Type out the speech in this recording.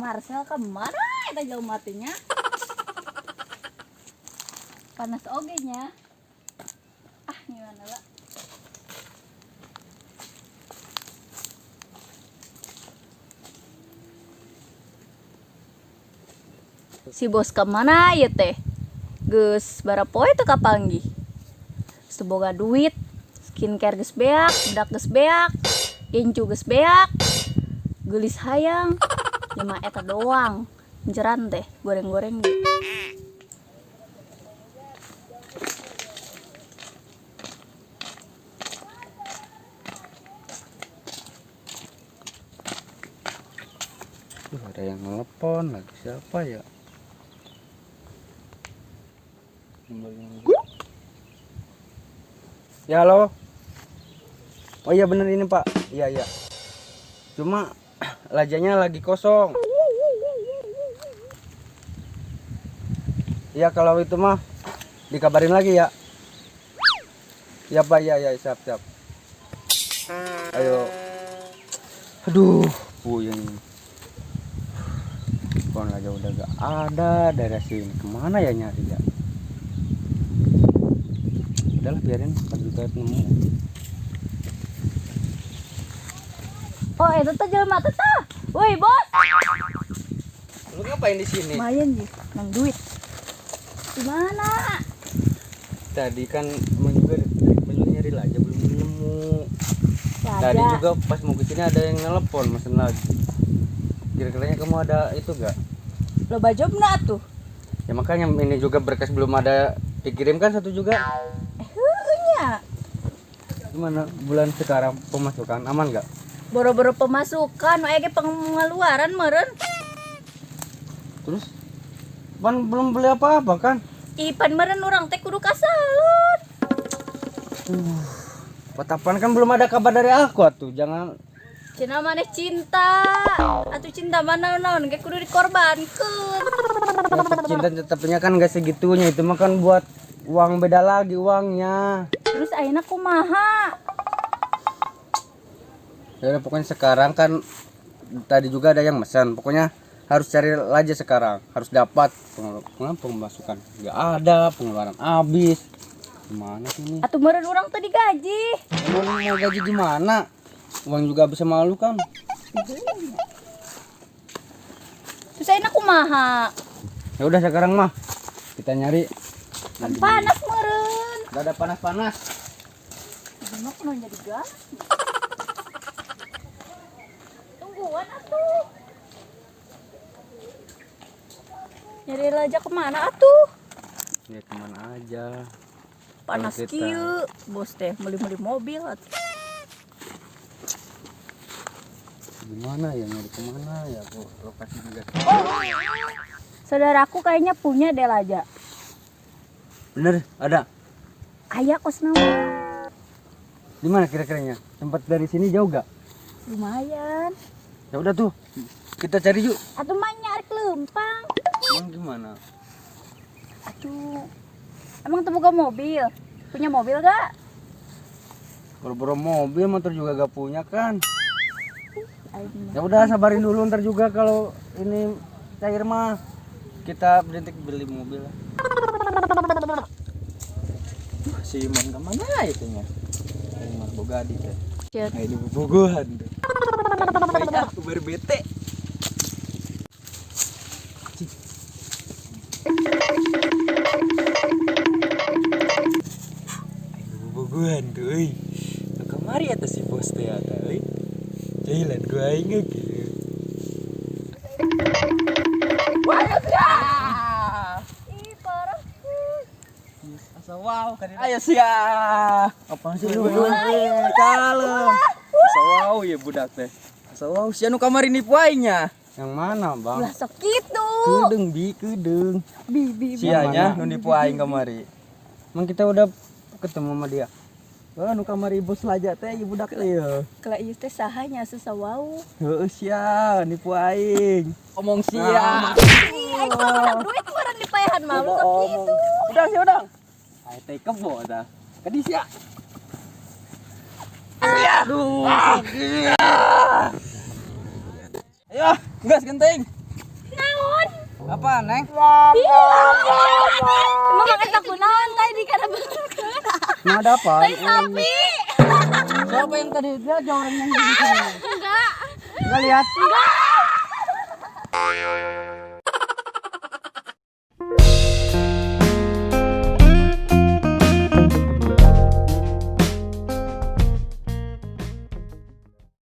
Marcel kemana eta jelema teh nya? Panas oge nya. Ah, gimana lah? Si bos kemana ya teh? Geus barapoe teu kapanggih. Geus teu boga duit, skincare geus beak, bedak geus beak, gincu geus beak, geulis hayang. Cuma eta doang. Jeran teh, goreng-goreng ge. Ada yang nelpon lagi, siapa ya? Ya halo. Oh iya bener ini Pak. Iya iya. Cuma lajanya lagi kosong. Iya kalau itu mah dikabarin lagi ya. Iya Pak, iya iya, siap siap. Ayo. Aduh, puyeng. Pohon aja udah gak ada daerah sini. Kemana ya nyari ya? Udahlah biarin, ntar juga nemu. Oh, itu tuh jelema teh tah. Woi, bos. Lu ngapain di sini? Lumayan sih, nang duit. Gimana? Tadi kan emang juga nyari aja belum nemu. Laja. Tadi juga pas mau kesini ada yang nelpon mesen lagi. Kira-kiranya kamu ada itu gak? Loba jobna tuh. Ya makanya ini juga berkas belum ada dikirimkan satu juga. Heueuh nya. Gimana bulan sekarang pemasukan aman gak? Boro-boro pemasukan, aya ge pengeluaran meureun. Terus pan belum beli apa-apa kan? Ipan meureun urang teh kudu ka salon. Patapan kan belum ada kabar dari aku atuh, jangan Cina maneh cinta. Atuh cinta mana naon ge kudu dikorbankeun. Ya, cinta tetapnya kan gak segitunya, itu mah kan buat uang beda lagi uangnya. Terus ayeuna kumaha? Ya udah, pokoknya sekarang kan tadi juga ada yang pesan, pokoknya harus cari aja sekarang, harus dapat. Pemasukan nggak ada, pengeluaran habis. Gimana sih ini? Atuh meureun urang teh digaji. Emang mau gaji gimana? Uang juga bisa malu kan. Terus ayeuna kumaha? Ya udah sekarang mah kita nyari. Kan panas meureun. Gak ada panas-panas. Gimana kunaon jadi gas? Tungguan atuh. Nyari laja kemana atuh? Ya kemana aja. Panas Kalau kita- kieu, bos teh beli-beli mobil atuh. Gimana ya nyari kemana ya kok lokasi juga. Oh, saudaraku kayaknya punya deh laja. Bener ada. Aya kos nama. Di mana kira-kiranya? Tempat dari sini jauh gak? Lumayan. Ya udah tuh, kita cari yuk. Atuh mah nyari lempang. Emang gimana? Atuh. Emang tuh buka mobil? Punya mobil gak? Boro-boro mobil, motor juga gak punya kan? Aing Ya udah sabarin dulu, ntar juga kalau ini cair mah kita berhenti beli mobil lah. Si Iman kemana itu nya? Iman boga adik teh. Cet. Nah, ini bobogohan tuh. Baik, aku baru bete. Ayo bobogohan tuh euy. Nu kamari eta si bos teh eta euy. Jalan gua aing ge. Ih, parah. Asa wow kan. Ayo sia. Apaan sih lu? Kalem. Asa wow ya budak teh. Asa wow sia nu kamari nipu aing nya. Yang mana, Bang? Ulah sok kitu. Kedeung bi, kedeung. Bi bi bi. Sia nya mana? nu nipu aing kamari. Emang kita udah ketemu sama dia? Wah, nu kamari bos laja teh ieu budak teh ieu. Kela ieu teh saha nya asa wow. Heueuh sia nipu aing. Omong sia. Ih, aing mah menang duit meureun dipaehan mah ulah sok kitu. Udang sia udang. Aing teh kebo tah. Kadi sia. Aduh, sakit. Ayo, gas genteng. Naon? Apa, Neng? Emang eta kunaon tadi kana beungeut? Nggak ada apa? Tadi sapi. Siapa yang tadi lihat orang yang di sini? Enggak. Enggak lihat? Enggak.